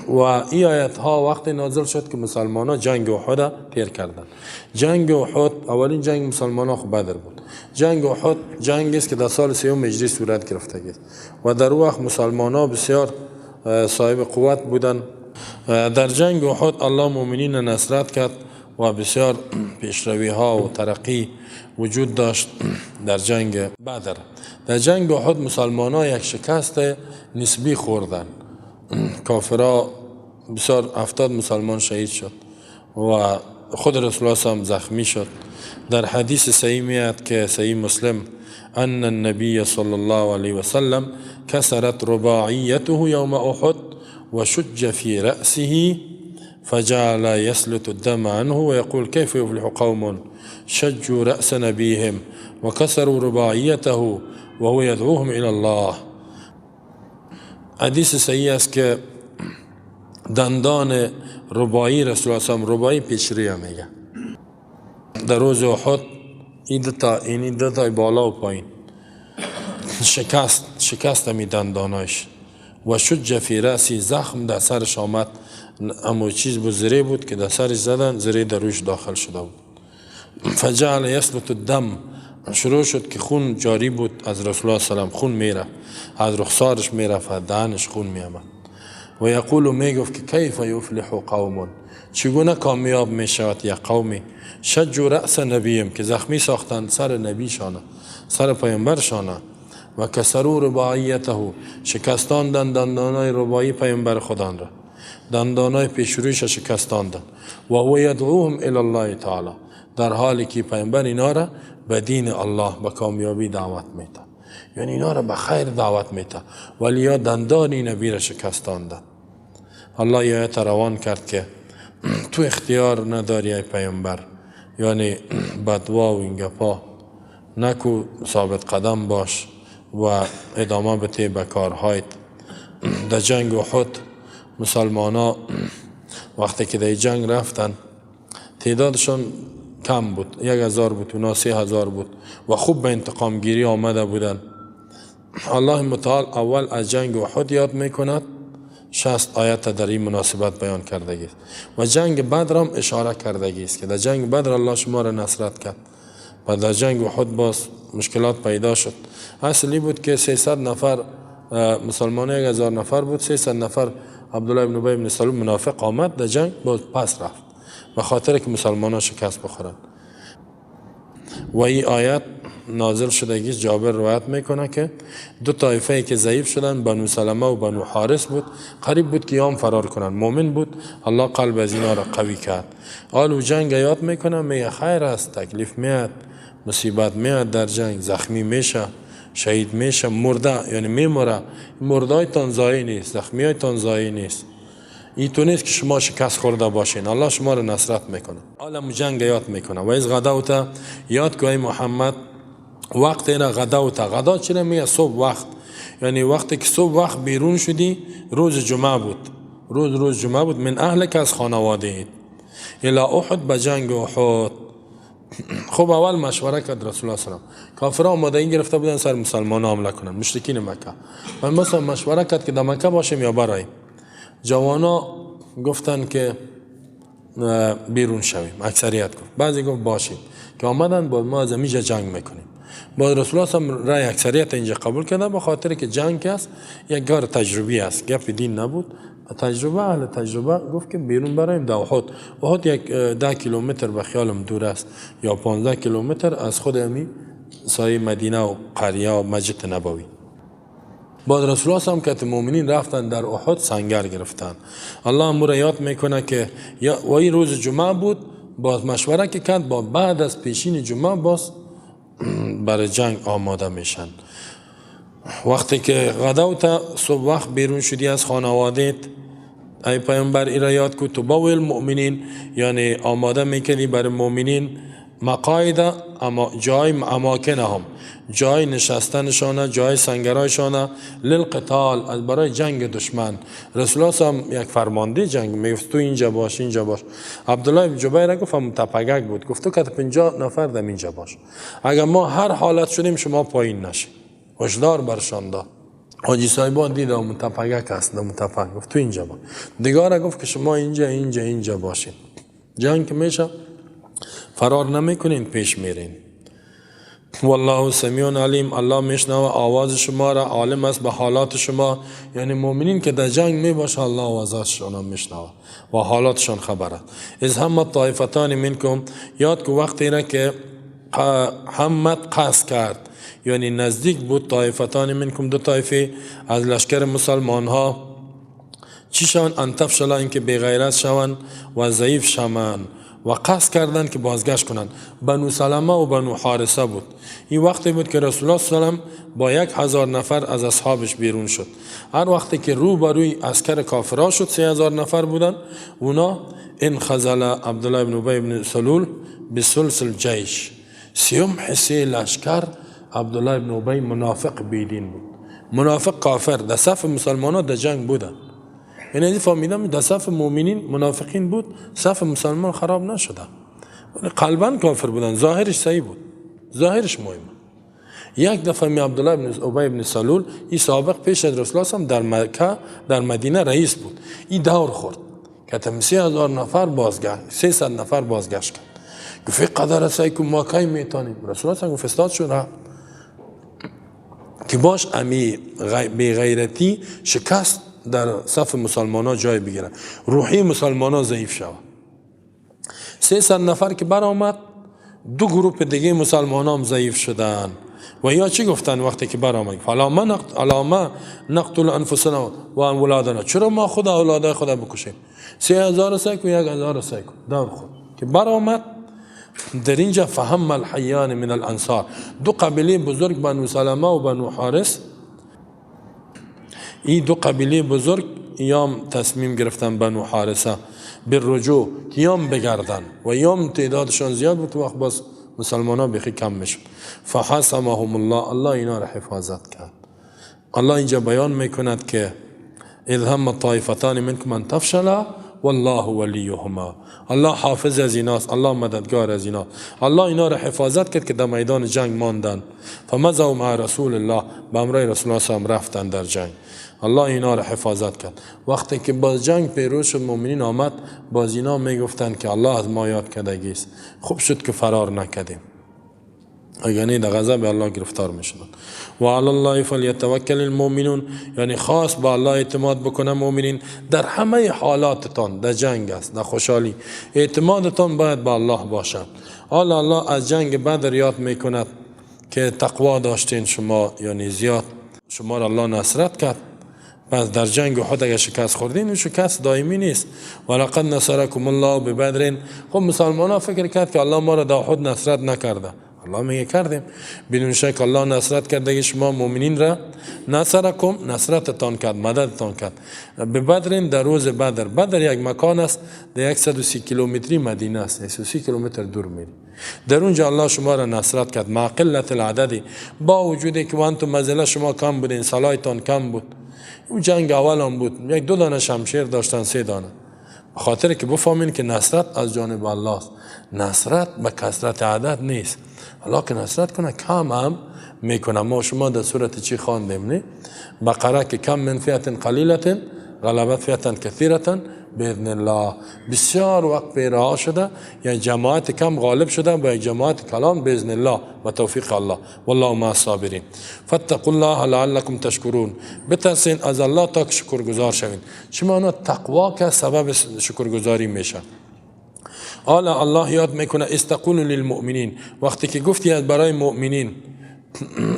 و این آیت ها وقتی نازل شد که مسلمان ها جنگ احد تیر کردند. جنگ احد اولین جنگ مسلمان ها بدر بود. جنگ احد جنگی است که در سال سوم هجری صورت گرفته است و در وقت مسلمان ها بسیار صاحب قوت بودند. در جنگ احد الله مؤمنین نصرت کرد و بسیار پیشروی ها و ترقی وجود داشت در جنگ بدر. در جنگ احد مسلمان ها یک شکست نسبی خوردند. کافرها بسیار 70 مسلمان شهید شد و خود رسول الله هم زخمی شد. در حدیث صحیح میاد که صحیح مسلم ان النبی صلی الله علیه و سلم کسرت رباعیته یوم احد و شج فی رأسه فجعل يسلت الدم عنه ويقول كيف يفلح قوم شجوا رأس نبيهم وكسروا رباعيته وهو يدعوهم إلى الله. حدیث صحیح است که دندان رباعی رسول الله صلی رباعی پیشروی میگه در روز احد این دو تا این دو تا بالا و پایین شکست می دنداناش و شج فی رأسی، زخم در سرش آمد، اما چیز بود زره بود که در سرش زدن، زره در روش داخل شده بود. فجعل یسلت الدم، شروع شد که خون جاری بود از رسول الله صلی الله علیه و سلم، خون میرفت از رخسارش میرفت، از دهنش خون میآمد. و یقول میگفت که کیف یفلح قوم، چگونه کامیاب میشود یک قومی شجوا رأس نبیهم، که زخمی ساختند سر نبیشانه، سر پیامبرشانه، و کسروا رباعیته، شکستاندند دندانای رباعی پیامبر خدان را، دندانای پیشرویش شکستاندند. و هو یدعوهم الی الله تعالی، در حالی که پیامبر اینا را به دین الله به کامیابی دعوت میده، یعنی اینا را به خیر دعوت میده، ولی یا دندان نبی را شکستاندند. الله آیت روان کرد که تو اختیار نداری ای پیامبر، یعنی بدوا و این گپا نکو، ثابت قدم باش و ادامه بده به کارهایت. در جنگ احد مسلمان ها وقتی که در جنگ رفتن تعدادشان کم بود، 1000 بود، اونا 3000 بود و خوب به انتقام گیری آمده بودن. الله متعال اول از جنگ احد یاد میکند، 60 آیت در این مناسبت بیان کردگی است و جنگ بدر هم اشاره کردگی است که در جنگ بدر الله شما را نصرت کرد و در جنگ احد باز مشکلات پیدا شد. اصلی بود که 300 نفر مسلمان، 1000 نفر بود، 300 نفر عبدالله ابن ابی بن سلول منافق آمد در جنگ، باز پس رفت به خاطر که مسلمان ها شکست بخورند. و این آیت نازل شدگی جابر روایت میکنه که دو طایفه که ضعیف شدن، بنو سلمه و بنو حارث بود، قریب بود که یام فرار کنن، مؤمن بود، الله قلب از اینا را قوی کرد. آلو جنگ یاد میکنه، میگه خیر است، تکلیف میاد، مصیبت میاد در جنگ، زخمی میشه، شهید میشه، مرده یعنی میمره، مردایتان ضایع نیست، زخمیایتان ضایع نیست، این تو نیست که شما شکست خورده باشین، الله شما رو نصرت میکنه. عالم جنگ یاد میکنه. و از غداوت یاد کوی محمد وقت اینا غداوت، غدا چرا میگه؟ صبح وقت، یعنی وقتی که صبح وقت بیرون شدی، روز جمعه بود، روز جمعه بود، من اهلک از خانواده، الی احد به جنگ احد. خب اول مشوره کرد رسول الله صلی الله علیه و کافرها آمادگی گرفته بودن سر مسلمان حمله کنن، مشرکین مکه. و مثلا مشوره کرد که در مکه باشیم یا برایم. جوانا گفتن که بیرون شویم، اکثریت گفت، بعضی گفت باشیم، که آمدن با ما از اینجا جنگ میکنیم. با رسول الله صلی رای اکثریت اینجا قبول کردن، به خاطر که جنگ است یک کار تجربی است، گپ دین نبود، تجربه، اهل تجربه گفت که بیرون برایم در احد. احد یک 10 کیلومتر به خیالم دور است یا 15 کیلومتر از خود امی سایه مدینه و قریه و مسجد نبوی. بعد رسول الله هم که مؤمنین رفتن در احد سنگر گرفتن. الله امر یاد میکنه که یا و این روز جمعه بود، باز مشوره که کرد، با بعد از پیشین جمعه باز برای جنگ آماده میشن. وقتی که غداوت صبح وقت بیرون شدی از خانوادت، ای پیامبر ایرا یاد کو، تبوئ المؤمنین، یعنی آماده میکردی برای مؤمنین مقاعد، اما جای اماکنهم، جای نشستنشانه، جای سنگرایشانه، للقتال، از برای جنگ دشمن. رسول الله هم یک فرمانده جنگ میگفت تو اینجا باش، اینجا باش. عبدالله بن جبیر گفت هم تپگک بود، گفت تو که 50 نفر دم اینجا باش، اگر ما هر حالت شدیم شما پایین نشید. هشدار برشان داد. حاجی صاحبان دید اون تپگک است، اون تپگ، گفت تو اینجا باش. دیگاره گفت که شما اینجا اینجا اینجا باشین، جنگ که میشه فرار نمیکنین، پیش میرین. والله سمیع علیم، الله میشنوه آواز شما را، عالم است به حالات شما، یعنی مؤمنین که در جنگ میباشه الله آوازشان میشنوه و حالاتشان خبر است. از هم طایفتان منکم، یاد که وقتی را که همت قصد کرد، یعنی نزدیک بود طایفتان منکم، دو طایفه از لشکر مسلمان ها، چیشان انتفشلا، اینکه بی غیرت شوند و ضعیف شوند و قصد کردند که بازگشت کنند. بنو سلمه و بنو حارثه بود. این وقتی بود که رسول الله صلی الله علیه و با 1000 نفر از اصحابش بیرون شد. هر وقتی که رو بروی عسکر کافرها شد، 3000 نفر بودن اونا. ان خزل عبدالله بن ابی بن سلول بثلث الجیش، سیوم حصه لشکر عبدالله بن ابی منافق بیدین بود، منافق کافر در صف مسلمان ها در جنگ بودن. یعنی از فهمیدم در صف مؤمنین منافقین بود، صف مسلمان خراب نشده، ولی قلبا کافر بودن، ظاهرش صحیح بود، ظاهرش مهم. یک دفعه می عبدالله بن ابی بن سلول، این سابق پیش از رسول الله در مکه در مدینه رئیس بود، این دور خورد که تم 3000 نفر بازگشت، 300 نفر بازگشت کرد. گفت قدر سعی ما کی میتونیم؟ رسول الله گفت استاد شد که باش امی بی غیرتی شکست در صف مسلمان ها جای بگیره، روحی مسلمان ها ضعیف شود. 300 نفر که برآمد، دو گروه دیگه مسلمان هم ضعیف شدن. و یا چی گفتن وقتی که برآمد؟ علاما نقتل انفسنا و اولادنا، چرا ما خود اولادای خود بکشیم؟ 3000 سیکو 1000 سیکو دور خود که برآمد. در اینجا فهم الحیان من الانصار، دو قبیله بزرگ بنو سلمه و بنو حارث، این دو قبیله بزرگ یام تصمیم گرفتن بنو حارثه بالرجوع، یام بگردن و یام تعدادشان زیاد بود، وقت باز مسلمان ها بخی کم میشد. فحسمهم الله، الله اینا را حفاظت کرد. الله اینجا بیان میکند که اذ هم الطائفتان منکم ان تفشلا والله ولیهما، الله حافظ از ایناست، الله مددگار از ایناست. الله اینا را حفاظت کرد که در میدان جنگ ماندن. فمضوا مع رسول الله، به امرای رسول الله صلی الله علیه و رفتن در جنگ. الله اینا را حفاظت کرد. وقتی که باز جنگ پیروز شد، مؤمنین آمد، باز اینا میگفتند که الله از ما یاد کردگی است، خوب شد که فرار نکردیم. اگر نه در غضب الله گرفتار میشدن. و علی الله فلیتوکل المؤمنون، یعنی خاص با الله اعتماد بکنه مؤمنین در همه حالاتتان، در جنگ است، در خوشحالی، اعتمادتان باید با الله باشد. حالا الله از جنگ بدر یاد میکند که تقوا داشتین شما، یعنی زیاد شما را الله نصرت کرد. پس در جنگ احد اگر شکست خوردین، این شکست دائمی نیست. ولقد نصرکم الله ببدر. خب مسلمان ها فکر کرد که الله ما را در احد نصرت نکرده. الله میگه کردیم، بدون شک الله نصرت کرده شما مؤمنین را، نصرکم نصرتتان کرد، مددتان کرد. به بدر، در روز بدر. بدر یک مکان است در 130 کیلومتری مدینه است، 130 کیلومتر دور میری. در اونجا الله شما را نصرت کرد، مع قلت العدد، با وجودی که وانتم مزله شما کم بودین، سلاحتان کم بود. اون جنگ اول هم بود، یک دو دانه شمشیر داشتن، سه دانه. خاطر که بفهمین که نصرت از جانب الله است، نصرت به کثرت عدد نیست. الله که نصرت کنه کم هم میکنه. ما شما در صورت چی خواندیم؟ نه بقره که کم من فئة قلیلة غلبت فئة کثیرة باذن الله. بسیار وقت پیرها شده، یعنی جماعت کم غالب شده با یک جماعت کلان باذن الله و توفیق الله. والله مع الصابرین. فاتقوا الله لعلکم تشکرون. بترسین از الله تا که شکرگزار شوین. چه معنا تقوا که سبب شکرگزاری میشه. حالا الله یاد میکنه استقولوا للمؤمنین، وقتی که گفتی از برای مؤمنین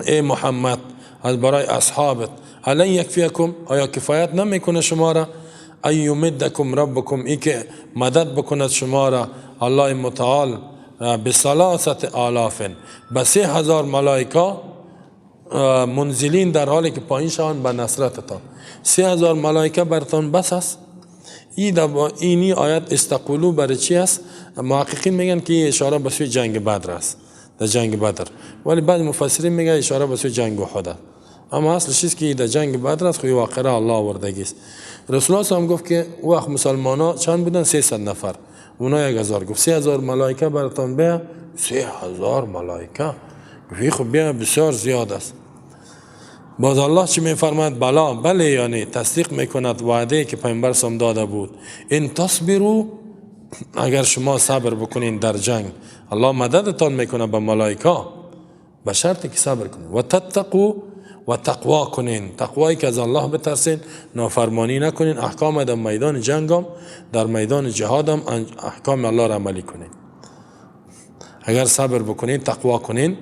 ای محمد، از برای اصحابت، الن یکفیکم، آیا کفایت نمیکنه شما را؟ ای یمدکم ربکم، ای که مدد بکند شما را الله متعال بثلاثة آلاف، به 3000 ملائکه منزلین، در حالی که پایین شوند به نصرتتان. 3000 ملائکه برتان بس است. اینی آیت استقولو برای چی است؟ محققین میگن که اشاره به سوی جنگ بدر است، در جنگ بدر، ولی بعض مفسرین میگن اشاره به سوی جنگ احد. اما اصلش چیز که در جنگ بدر است، خو واقعه الله آوردگی است. رسول الله هم گفت که وقت مسلمانا چند بودن؟ 300 نفر، اونا 1000. گفت 3000 ملائکه براتان بیا. 3000 ملائکه؟ گفت خب بیا، بسیار زیاد است. باز الله چی میفرماید؟ بلا، بله، یعنی تصدیق میکند وعده که پیامبر سم داده بود. ان تصبروا، اگر شما صبر بکنین در جنگ، الله مددتان میکنه به ملائکه، به شرطی که صبر کنین و تتقوا و تقوا کنین، تقوایی که از الله بترسین، نافرمانی نکنین، احکام در میدان جنگم، در میدان جهادم احکام الله را عملی کنین. اگر صبر بکنین، تقوا کنین،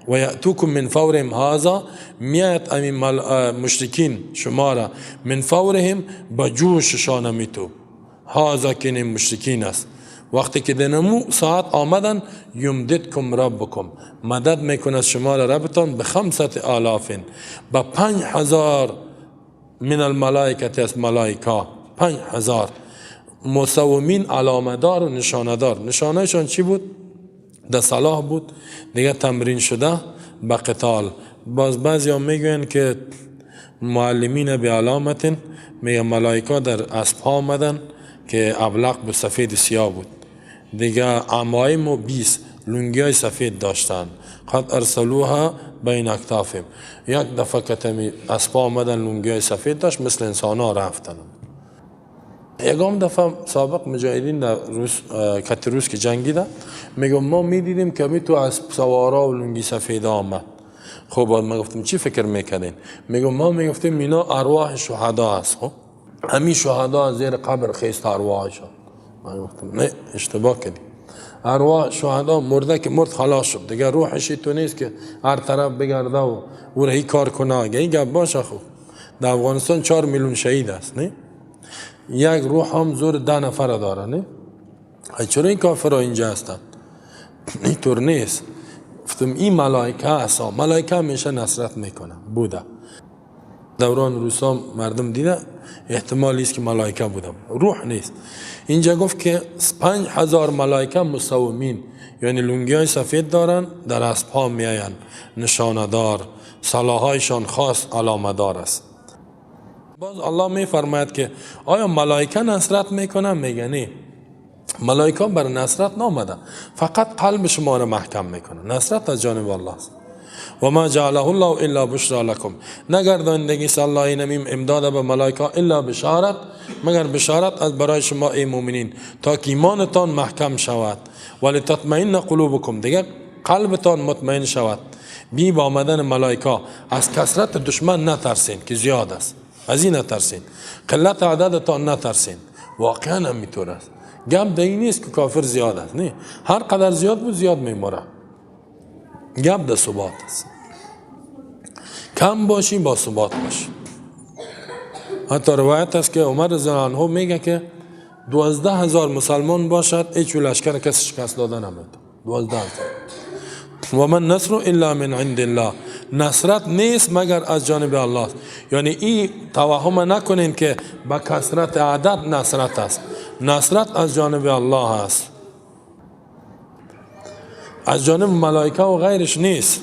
و یأتوکم من فورهم هذا، میاد امین مشرکین شما را من فورهم، با جوششان میتو، هذا که این مشرکین است، وقتی که دنمو ساعت آمدن، یمددکم ربکم، مدد میکند شما را ربتان به 5000، به 5000 من الملائکه، از ملائکه 5000 مسومین، علامه دار و نشانه دار. نشانهشان چی بود؟ ده سلاح بود دیگه، تمرین شده به قتال. باز بعضی هم میگوین که معلمین به علامت، میگه ملائکه در اسب ها آمدن که ابلق به سفید سیاه بود دیگه، عمایم و 20 لنگی های سفید داشتن. قد ارسلوها بین اکتافهم، یک دفعه کتمی اسب آمدن لنگی های سفید داشت، مثل انسان ها رفتن. یکم دفعه سابق مجاهدین در روس کت روس که جنگیده، میگم ما میدیدیم که می تو اسب سوارا و لنگی سفید آمد. خب بعد ما گفتیم چی فکر میکردین؟ میگم ما میگفتیم اینا ارواح شهدا است. خب همین شهدا از زیر قبر خیست ارواحشان. من گفتم نه، اشتباه کردی. ارواح شهدا مرده که مرد خلاص شد دیگه، روحش تو نیست که هر طرف بگرده و او را کار کنه. اگه این گپ باشه، خب در افغانستان 4 میلیون شهید است، نه؟ یک روح هم زور 10 نفر داره، نه؟ چرا این کافرها اینجا هستن؟ اینطور نیست. گفتم این ملائکه هست، ملائکه همیشه نصرت میکنه بوده. دوران روسا مردم دیده، احتمالی است که ملائکه بودم، روح نیست. اینجا گفت که 5000 ملائکه مسومین، یعنی لنگی های سفید دارن، در اسب ها میاین، نشانه دار، سلاحایشان خاص علامه دار است. باز الله می فرماید که آیا ملائکه نصرت میکنن؟ میگه نه، ملائکه بر نصرت نامده، فقط قلب شما را محکم میکنه. نصرت از جانب الله است. و ما جعله الله الا بشرا لكم، نگرداندگی الله اینمیم امداد به ملائکه الا بشارت، مگر بشارت از برای شما ای مؤمنین، تا که ایمانتان محکم شود. ولی تطمئن قلوبکم، دیگه قلبتان مطمئن شود. بی با آمدن ملائکه از کثرت دشمن نترسین که زیاد است، از این نترسین، قلت عددتان نترسین. واقعا هم میطور است. گپ در این نیست که کافر زیاد است، نه، هر قدر زیاد بود زیاد میموره. گپ در ثبات است. کم باشی با ثبات باشی. حتی روایت است که عمر رضی الله عنه میگه که 12,000 مسلمان باشد هیچ لشکر کسی شکست داده نمیده. 12,000. و من نصر الا من عند الله، نصرت نیست مگر از جانب الله است. یعنی این توهم نکنین که با کثرت عدد نصرت است. نصرت از جانب الله است، از جانب ملائکه و غیرش نیست،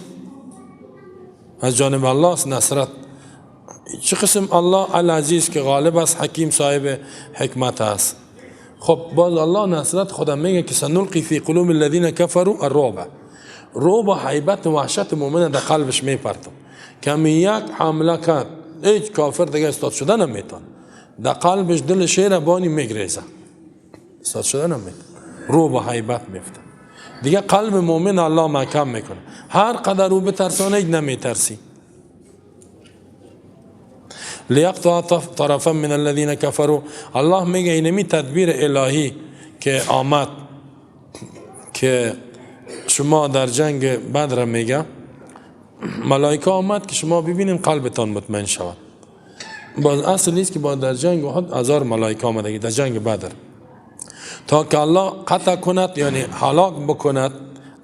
از جانب الله است نصرت. چه قسم الله العزیز که غالب است، حکیم صاحب حکمت است. خب باز الله نصرت خدا میگه که سنلقی فی قلوب الذین کفروا الرعب. رعب و هیبت و وحشت مؤمن در قلبش میپرتم. کمی یک حمله کرد هیچ کافر دیگه استاد شده نمیتون، در قلبش دل شیر بانی میگریزه، استاد شده نمیتون، رعب و هیبت میفته دیگه. قلب مؤمن الله محکم میکنه، هر قدر او بترسانه نمیترسی. لیقطع طرفا من الذین کفروا. الله میگه اینمی تدبیر الهی که آمد که شما در جنگ بدر، میگه ملائکه آمد که شما ببینین قلبتان مطمئن شود. باز اصل نیست که با در جنگ احد 1000 ملائکه آمده در جنگ بدر، تا که الله قطع کند، یعنی هلاک بکند.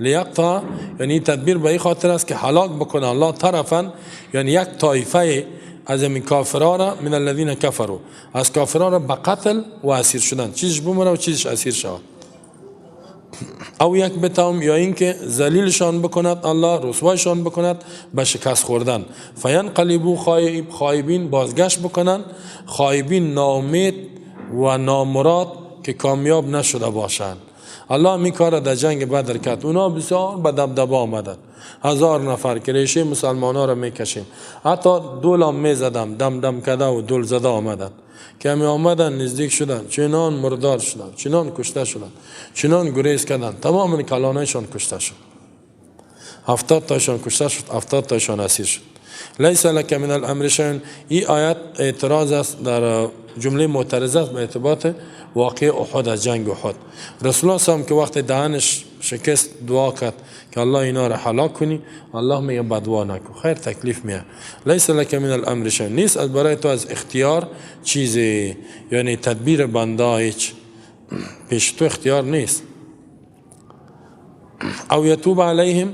لیقطع یعنی تدبیر به این خاطر است که هلاک بکنه الله طرفا، یعنی یک طایفه از این کافران را، من الذین کفروا، از کافران را به قتل و اسیر شدن، چیزش بمونه و چیزش اسیر شود. او یک بتام، یا اینکه ذلیلشان بکند الله، رسوایشان بکند به شکست خوردن. فینقلبوا خائبین، بازگشت بکنند، خائبین ناامید و نامراد که کامیاب نشده باشند. الله می کار در جنگ بدر کرد. اونا بسیار به دبدبه آمدن، 1000 نفر که ریشه مسلمان ها را میکشیم، حتی دول هم میزدم، دم دم کده و دول زده آمدن. که می آمدن نزدیک شدن، چنان مردار شدن، چنان کشته شدن، چنان گریز کردن، تمام کلانایشان کشته شد. 70 تاشان کشته شد، 70 تاشان اسیر شد. لیس لک من الامر شیء. این آیت اعتراض است، در جمله معترضه است به ارتباط واقع احد، از جنگ احد. رسول الله صلی که وقت دهنش شکست دعا کرد که الله اینا را هلاک کنی، الله میگه بدعا نکن، خیر تکلیف میه. لیس لک من الامر شیء، نیست از برای تو از اختیار چیزی، یعنی تدبیر بنده هیچ پیش تو اختیار نیست. او یتوب علیهم،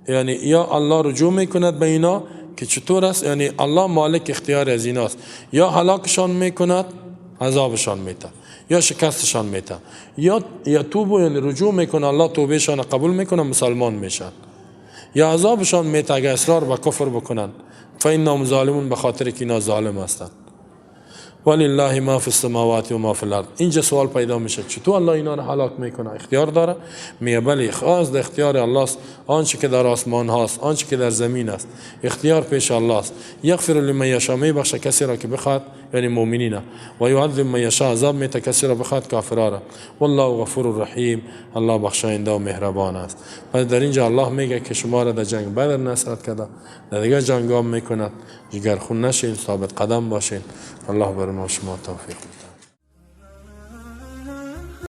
یعنی یا الله رجوع میکند به اینا که چطور است، یعنی الله مالک اختیار از ایناست، یا هلاکشان میکند عذابشان میده، یا شکستشان میده، یا یتوب یعنی رجوع میکنه الله توبهشان قبول میکنه مسلمان میشن، یا عذابشان میده اگر اصرار به کفر بکنن. فانهم ظالمون، به خاطر که اینا ظالم هستند. ولله ما فی السماوات و ما فی الارض. اینجا سوال پیدا میشه چطور الله اینا رو هلاک میکنه؟ اختیار داره؟ میگه بله، خاص در اختیار الله است، آنچه که در آسمان هاست، آنچه که در زمین است، اختیار پیش الله است. یغفر لمن یشاء، میبخشه کسی را که بخواد، یعنی مؤمنین، و یعذب من یشاء، عذاب میته کسی را بخواد، کافرا را. والله غفور رحیم، الله بخشاینده و مهربان است. پس در اینجا الله میگه که شما را در جنگ بدر نصرت کرده، در دیگه جنگام میکند، جگر خون نشین، ثابت قدم باشین. الله بر ما شما توفیق.